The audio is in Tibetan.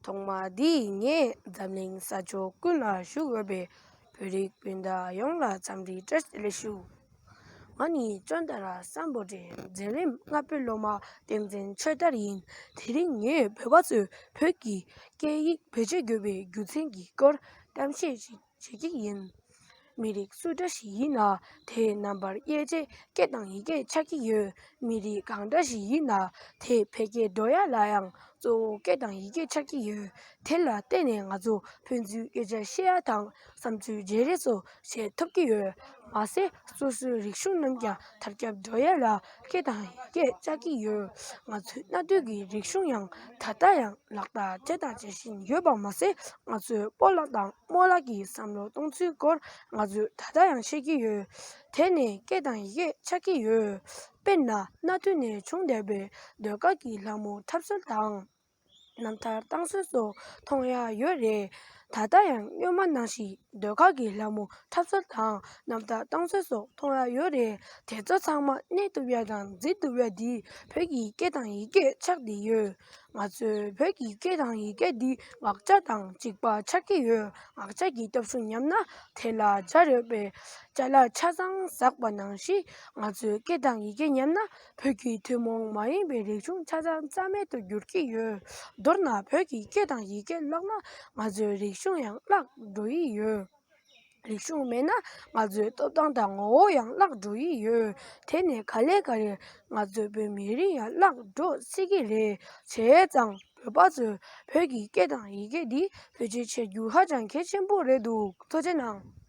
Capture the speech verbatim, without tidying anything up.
ཐོག་མ་འདི་ངས་འཛམ་གླིང་ས་ཕྱོགས་ཀུན་ལ་བཞུགས་ཡོད་པའི་བོད་རིགས་སྤུན་ཟླ་ཡོངས་ལ་འཚམས་འདྲི་བཀྲ་ཤིས་བདེ་ལེགས་ཞུ། ང་ནི་ཅོན་ཏ་ར་སམ་བྷོ་ཊའི་འཛིན་རིམ་ལྔ་པའི་སློབ་མ་བསྟན་འཛིན་ཆོས་དར་ཡིན། དེ་རིང་ངས་བོད་པ་ཚོས་བོད་ཀྱི་སྐད་ཡིག་བེད་སྤྱོད་དགོས་པའི་རྒྱུ་མཚན་གྱི་སྐོར་གཏམ་བཤད་ཅིག་བྱེད་ཀྱི་ཡིན། མི་རིགས་སུ་འདྲ་ཞིག་ཡིན་ན་དེའི་རྣམ་པར་དབྱེ་བྱེད་སྐད་དང་ཡི་གེ་ཆགས་ཀྱི་ཡོད། མི་རིགས་གང་འདྲ་ཞིག་ཡིན་ན་དེ་འཕེལ་རྒྱས་འགྲོ་ཡ་ལ་ཡང་གཙོ་བོ་སྐད་དང་ཡི་གེ་ཆགས་ཀྱི་ཡོད། དེ་ལ་བརྟེན་ནས་ང་ཚོ་ཕན་ཚུན་སྐད་ཆ་བཤད་ཡ་དང་བསམ་ཚུལ་བརྗེ་རེས་སོགས་བྱེད་ཐུབ་ཀྱི་ཡོད། མ་ཟད་སོ་སོའི་རིག་གཞུང་རྣམས་ཀྱང་དར་ཁྱབ་འགྲོ་ཡ་ལ་སྐད་དང་ཡི་གེ་ཆགས་ཀྱི་ཡོད། ང་ཚོའི་གནའ་དུས་ཀྱི་རིག་གཞུང་ཡང་ད་ལྟ་ཡང་ལག་བསྟར་བྱས་དང་བྱེད་བཞིན་ཡོད་པ་མ་ཟད། ང་ཚོའི་སྤོ་ལགས་དང་རྨོ་ལགས་ཀྱིས་བསམ་བློ་གཏོང་ཚུལ་སྐོར་ང་ཚོས་ད་ལྟ་ཡང་བཤད་ཀྱི་ཡོད། དེ་ནས་སྐད་དང་ཡི་གེ་ཆགས་ཀྱི་ཡོད། དཔེར་ན་གནའ་དུས་ནས་བྱུང་བསྡད་པའི་ཟློས་གར་གྱི་ལྷ་མོ་འཁྲབ་སྲོལ་དང་། རྣམ་ཐར་བཏང་སྲོལ་སོགས་མཐོང་ཡ་ཡོད་རེད། ད་ལྟ་ཡང་སྔོན་མ་ནང་བཞིན་ཟློས་གར་གྱི་ལྷ་མོ་འཁྲབ་སྲོལ་དང་རྣམ་ཐར་བཏང་སྲོལ་སོགས་མཐོང་ཡ་ཡོད་རེད། དེ་ཚོ་ཚང་མ་གནས་ཐུབ་ཡ་དང་འཛིན་ཐུབ་ཡ་འདི་བོད་ཀྱི་སྐད་དང་ཡི་གེ་ཆགས་བསྡད་ཡོད། ང་ཚོས་བོད་ཀྱི་སྐད་དང་ཡི་གེ་འདི་དམག་ཆ་དང་གཅིག་པ་ཆགས་ཀྱི་ཡོད། དམག་ཆ་གི་སྟོབས་ཤུགས་ཉམས་ན་དེ་ལ་སྦྱར་ཡོད་པའི་ཅ་ལག་ཆ་ཚང་ཟགས་པ་ནང་བཞིན། ང་ཚོས་སྐད་དང་ཡི་གེ་ཉམས་ན་བོད་ཀྱི་ཐུན་མོང་མ་ཡིན་པའི་རིག་གཞུང་ཆ་ཚང་རྩ་མེད་དུ་འགྱུར་གྱི་ཡོད། མདོར་ན་བོད་ཀྱི་སྐད་དང་ཡི་གེ་བརླག་ན་ང་ཚོའི་རིག་གཞུང་ཡང་བརླག་འགྲོ་ཡི་ཡོད། རིག་གཞུང་མེད་ན་ང་ཚོའི་སྟོབས་དང་དང་ངོ་བོ་ཡང་བརླག་འགྲོ་ཡི་ཡོད། དེ་ནས་ག་ལེ་ག་རེ་ང་ཚོའི་བོད་མི་རིགས་ཡང་བརླག་འགྲོ་སྲིད་ཀྱི་རེད། བྱས་ཙང་བོད་པ་ཚོས་བོད་ཀྱི་སྐད་དང་ཡི་གེ་འདི་བེད་སྤྱོད་བྱེད་རྒྱུ་ཧ་ཅང་གལ་ཆེན་པོ་རེད་འདུག་ཐུགས་རྗེ་གནང་།